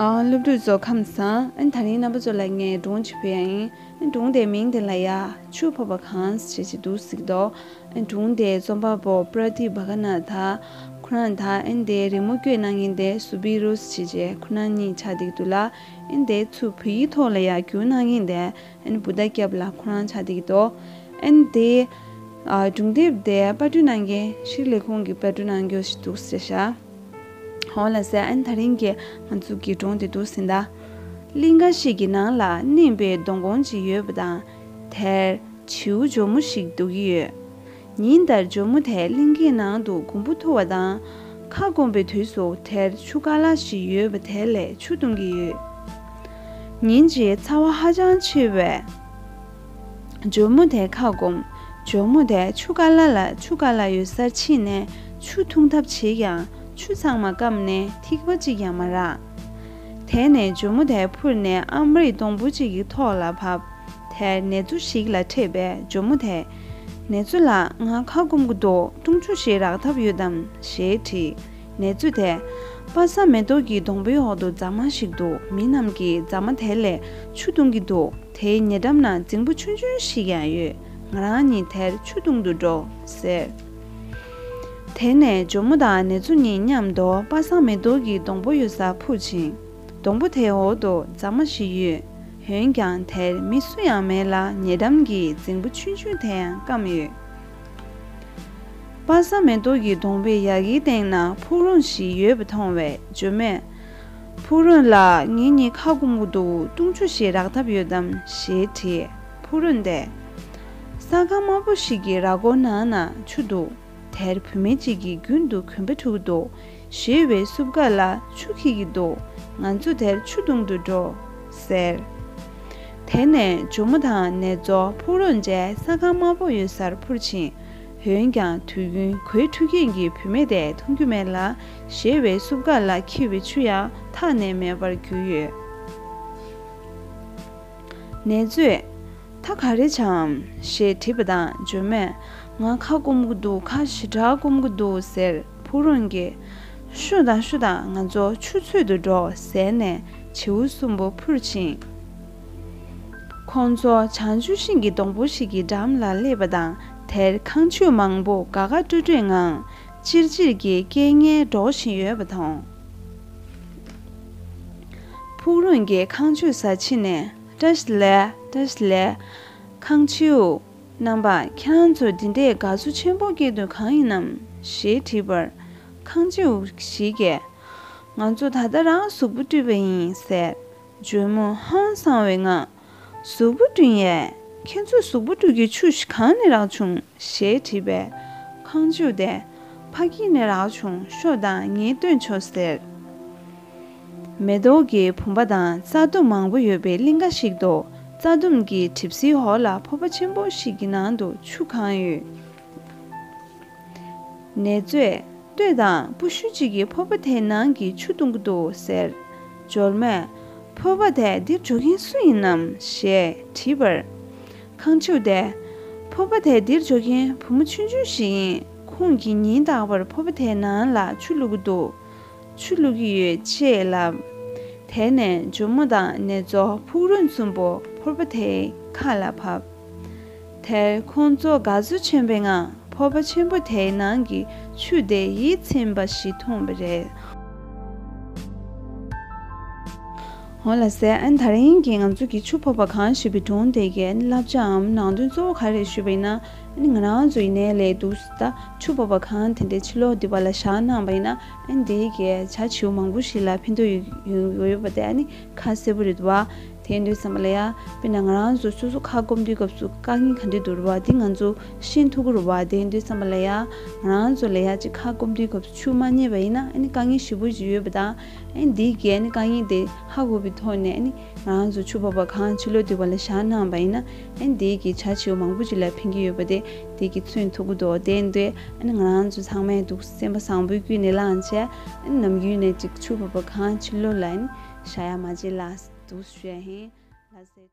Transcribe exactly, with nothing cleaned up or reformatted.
ཨ། སློབ་ཕྲུག་ཚོ་ཁམས་བཟང་། ཨ། དེ་རིང་རྣམ་པ་ཚོ་ལ་ངས་སྒྲུང་ཅིག་ཕུལ་ཡ་ཡིན། ཨ། སྒྲུང་དེའི་མིང་དེ་ལ་ཡ་ཆུ་ཕོར་པ་གང་ཞེས་ཅིག་འདུག་ཟེར་གྱི་འདུག་ཨ། སྒྲུང་དེའི་རྩོམ་པ་པོ་པྲ་དིབ་བྷ་ག་ན་ཐ། ཁོ་རང་ད་ཨ་ནི་དེའི་རི་མོ་བཀོད་གནང་མཁན་དེ་སུ་བི་རུ་ཞེས་བྱས་ཁོ་རང་གཉིས་ཆགས་བསྡད་ཀྱི་འདུག་ལ། ཨ་ནི་དེའི་ཚུར་བོད་ཡིག་ཐོག་ལ་ཡ་བསྒྱུར་གནང་མཁན་དེ་ཨ་ནི་བུདྡྷ་སྐྱབས་ལགས་ཁོ་རང་ཆགས་བསྡད་ཀྱི་འདུག་ཨ་ནི་དེའི་ཨ། སྒྲུང་དེབ་དེ་པར་སྐྲུན་གནང་མཁན་ཤྲི་ལས་ཁུངས་ཀྱི་པར་སྐྲུན་གནང་རྒྱུ་ཞིག་འདུག་ཟེར་ཤག་འོ་ལགས་སེ། ཨ་ནི་དེ་རིང་གི་ང་ཚོ་གི་སྒྲུང་དེ་འདུག་ཟེར་ད། གླིང་ག་ཞིག་གི་ནང་ལ་གནོན་པའི་སྡོང་སྒོང་ཅིག་ཡོད་པ་དང་། དེར་བྱིའུ་ཇོ་མོ་ཞིག་འདུག་གི་ཡོད། ཉིན་ལྟར་ཇོ་མོ་དེ་གླིང་གའི་ནང་དུ་གོམ་བུ་འཐུ་བ་དང་། ཁ་སྐོམ་པའི་དུས་སུ་དེར་ཆུ་ཀ་ལ་ཞིག་ཡོད་པ་དེ་ལས་ཆུ་འཐུང་གི་ཡོད། ཉིན་གཅིག་ཚ་བ་ཧ་ཅང་ཆེ་བས། ཇོ་མོ་དེ་ཁ་སྐོམ། ཇོ་མོ་དེ་ཆུ་ཀ་ལ་ལ་ཆུ་ཀ་ལ་ཡོད་སར་ཕྱིན་ནས་ཆུ་འཐུང་ཐབས་བྱས་ཀྱང་ཆུ་ཚང་མ་སྐམ་ནས་ཐིགས་པ་གཅིག་ཀྱང་མ་རག་དེ་ནས་ཇོ་མོ་དེ་འཕུར་ནས་ཨམ་རིགས་སྡོང་པོ་གཅིག་གི་ཐོག་ལ་བབས། དེར་ནེ་ཙོ་ཞིག་ལ་འཕྲད་པས་ཇོ་མོ་དེས། ནེ་ཙོ་ལགས། ང་ཁ་སྐོམ་གྱི་འདུག་འཐུང་ཆུ་ཞིག་རག་ཐབས་ཡོད་དམ་ཞེས་དྲིས། ནེ་ཙོ་དེས། པ་སངས་མེ་ཏོག་གི་སྡོང་པོའི་འོག་ཏུ་རྫ་མ་ཞིག་འདུག་མི་རྣམས་ཀྱིས་རྫ་མ་དེ་ལས་ཆུ་འཐུང་གི་འདུག་དེའི་ཉེ་འགྲམ་ན་རྫིང་བུ་ཆུང་ཆུང་ཞིག་ཀྱང་ཡོད། ང་རང་གཉིས་དེར་ཆུ་འཐུང་དུ་འགྲོ་ཟེར། དེ་ནས་ཇོ་མོ་དང་ནེ་ཙོ་གཉིས་མཉམ་དུ་པ་སངས་མེ་ཏོག་གི་སྡོང་པོ་ཡོད་སར་འཕུར་ཕྱིན། སྡོང་པོ་དེའི་འོག་ཏུ་རྫ་མ་ཞིག་ཡོད། འོན་ཀྱང་དེར་མི་སུ་ཡང་མེད་ལ་ཉེ་འགྲམ་གྱི་རྫིང་བུ་ཆུང་ཆུང་དེ་ཡང་སྐམ་ཡོད། པ་སངས་མེ་ཏོག་གི་སྡོང་པོའི་ཡ་གིའི་སྟེང་ན་ཕུག་རོན་ཞིག་ཡོད་པ་མཐོང་བས་ཇོ་མོས། ཕུག་རོན་ལགས། ངེད་གཉིས་ཁ་སྐོམ་གྱི་འདུག་འཐུང་ཆུ་ཞིག་རག་ཐབས་ཡོད་དམ་ཞེས་དྲིས། ཕུག་རོན་དེས། ས་ཁང་དམར་པོ་ཞིག་གི་ར་སྐོར་ནང་ན་ཆུ་འདུག་དེར་བུད་མེད་ཅིག་གིས་རྒྱུན་དུ་གོན་པ་འཁྲུ་གི་འདུག་ཞེས་པའི་སྲུབས་ཀ་ལ་ཆུ་འཁྱེར་གྱི་འདུག་ང་ཚོ་དེར་ཆུ་འཐུང་དུ་འགྲོ། ཟེར། དེ་ནས་ཇོ་མོ་དང་ནེ་ཙོ་ཕུག་རོན་བཅས་ས་ཁང་དམར་པོ་ཡོད་སར་འཕུར་ཕྱིན། འོན་ཀྱང་དུས་རྒྱུན་གོས་འཁྲུ་མཁན་གྱི་བུད་མེད་དེ་མཐོང་རྒྱུ་མེད་ལ། ཞེས་པའི་སྲུབས་ཀ་ལ་འཁྱེར་བའི་ཆུ་ཡང་ཐག་ནས་མེད་པར་གྱུར་ཡོད། ནེ་ཙོས། ད་ག་རེ་བྱའམ་ཞེས་དྲིས་པ་དང་ཇོ་མོས། ང་ཁ་སྐོམ་གྱི་འདུག་ཁ་ཞེ་དྲག་སྐོམ་གྱི་འདུག་ཟེར། ཕུག་རོན་གྱིས། ཤོག་དང་ཤོག་དང་ང་ཚོ་ཆུ་འཚོལ་དུ་འགྲོ་ཟེར་ནས་བྱིའུ་གསུམ་པོ་འཕུར་ཕྱིན། ཁོང་ཚོ་བྱང་ཆུབ་ཤིང་གི་སྡོང་པོ་ཞིག་གི་འགྲམ་ལ་སླེབས་པ་དང་དེར་ཁང་ཆུ་མང་པོ་དགའ་དགའ་སྤྲོ་སྤྲོའི་ངང་ཅིར་ཅིར་གྱི་སྐད་སྙན་སྒྲོག་བཞིན་ཡོད་པ་མཐོང་། ཕུག་རོན་གྱིས་ཁང་ཆུའི་སར་ཕྱིན་ནས་བཀྲ་ཤིས་བདེ་ལེགས། བཀྲ་ཤིས་བདེ་ལེགས། ཁང་ཆུ། རྣམ་པ། ཁྱེད་རང་ཚོ་འདི་འདྲའི་དགའ་བསུ་ཆེན་པོ་སྐྱེས་དོན་གང་ཡིན་ནམ་ཞེས་དྲིས་པར། ཁང་ཆུ་ཞིག་གིས། ང་ཚོ་ད་ལྟ་རང་གཟུགས་པོ་བཀྲུས་པ་ཡིན་ཟེར། ཇོ་མོ་ཧང་སངས་པའི་ངང་། གཟུགས་པོ་བཀྲུས་ཡས། ཁྱེད་ཚོ་གཟུགས་པོ་བཀྲུ་རྒྱུའི་ཆུ་ཞིག་གང་ནས་རག་བྱུང་ཞེས་དྲིས་པས། ཁང་ཆུ་དེས། ཕ་གི་ནས་རག་བྱུང་ཤོག་དང་ངས་སྟོན་ཆོག་ཟེར། མེ་ཏོག་གི་བུམ་པ་དང་རྩྭ་ལྡུམ་མང་པོ་ཡོད་པའི་གླིང་ག་ཞིག་ཏུ་རྩྭ་ལྡུམ་གྱི་གྲིབ་བསིལ་འོག་ལ་ཕོར་པ་ཆེན་པོ་ཞིག་གི་ནང་དུ་ཆུ་གང་ཡོད། ནེ་ཙོས། ལྟོས་དང་། སྤུ་ཤུལ་གཅིག་གིས་ཕོར་པ་དེའི་ནང་གི་ཆུ་བཏུང་གི་འདུག་ཟེར། ཇོ་མོས། ཕོར་པ་དེ་འདིར་འཇོག་མཁན་སུ་ཡིན་ནམ་ཞེས་དྲིས་པར། ཁང་ཆུ་དེས། ཕོར་པ་དེ་འདིར་འཇོག་མཁན་བུ་མོ་ཆུང་ཆུང་ཞིག་ཡིན། ཁོང་གིས་ཉིན་རྟག་པར་ཕོར་པ་དེའི་ནང་ལ་ཆུ་བླུག་གི་འདུག་ཆུ་བླུག་གི་ཡོད་ཅེས་ལབ། དེ་ནས་ཇོ་མོ་དང་ནེ་ཙོ་ཕུག་རོན་གསུམ་པོ་ཕོར་པ་དེའི་ཁ་ལ་བབས། དེར་ཁོང་ཚོ་དགའ་བསུ་ཆེན་པོའི་ངང་ཕོར་པ་ཆེན་པོ་དེའི་ནང་གི་ཆུ་དེ་ཡིད་ཚིམ་པ་ཞིག་འཐུང་བ་རེད། འོ་ལགས་སེ། ཨ་ནི་དེ་རིང་གི་ང་ཚོ་གི་ཆུ་ཕོར་པ་གང་ཞེས་པའི་སྒྲུང་དེ་གའི་བསླབ་བྱའམ་ནང་དོན་གཙོ་བོ་ག་རེ་ཞུས་པ་ཡིན་ན། ཨ་ནི་ང་རང་ཚོ་ཡིན་ནའི་ལས་འདུག་ད་ཆུ་ཕོར་པ་གང་དེ་འདྲའི་ཕྱི་ལོགས་འདི་པ་ལ་བཞག་གནང་བ་ཡིན་ན། ཨ་ནི་དེའི་གའི་བྱ་བྱིའུ་མང་པོ་ཞིག་ལ་ཕན་ཐོགས་ཡོད་ཡོད་ཡོད་པ་དེ་ཨ་ནི་ཁ་གསལ་པོ་རེད་འདུག་བ། དེ་འདྲའི་ཙམ་པ་ལ་ཡ། དཔེར་ན་ང་རང་ཚོ་སོ་སོ་ཁ་སྐོམ་དུས་སྐབས་སུ་དཀའ་ངལ་ག་འདྲ་འདུག་རེད་བ། དེ་ང་ཚོ་ཤེས་ཐུབ་ཀྱི་རེད་བ། དེ་འདྲའི་ཙམ་པ་ལ་ཡ། ང་རང་ཚོ་ལ་ཡ་ཅིག་ཁ་སྐོམ་དུས་སྐབས་སུ་ཆུ་མ་རྙེད་པ་ཡིན་ན་ཨ་ནི་དཀའ་ངལ་ཞེ་པོ་ཅིག་ཡོད་པ་དང་། ཨ་ནི་དེའི་གའི་ཨ་ནི་དཀའ་ངལ་དེ་ཧ་གོ་བའི་ཐོག་ནས་ཨ་ནི་ང་རང་ཚོ་ཆུ་ཕོར་པ་གང་ཕྱི་ལོགས་འདི་པ་ལ་བཞག་གནང་བ་ཡིན་ན། ཨ་ནི་དེའི་གའི་བྱ་བྱིའུ་མང་པོ་ཅིག་ལ་ཕན་གྱི་ཡོད་པ་དེ་དེ་གའི་མཚོན་ཐུབ་ཀྱི་འདུག་དེ་འདྲའི་ཨ་ནི་ང་རང་ཚོ་ཚང་མས་འདུག་སེམས་པ་བཟང་པོའི་བརྒྱུད་ནས་བླངས་བྱས། ཨ་ནི་ནམ་རྒྱུན་ནས་ཅིག་ཆུ་ཕོར་པ་གང་ཕྱི་ལོགས་ལ་ཨ་ནི་བཞག་ཡ་མ་བརྗེད་ལ་འདུག་ཞུ་ཡ་ཡིན། ལགས་སེ།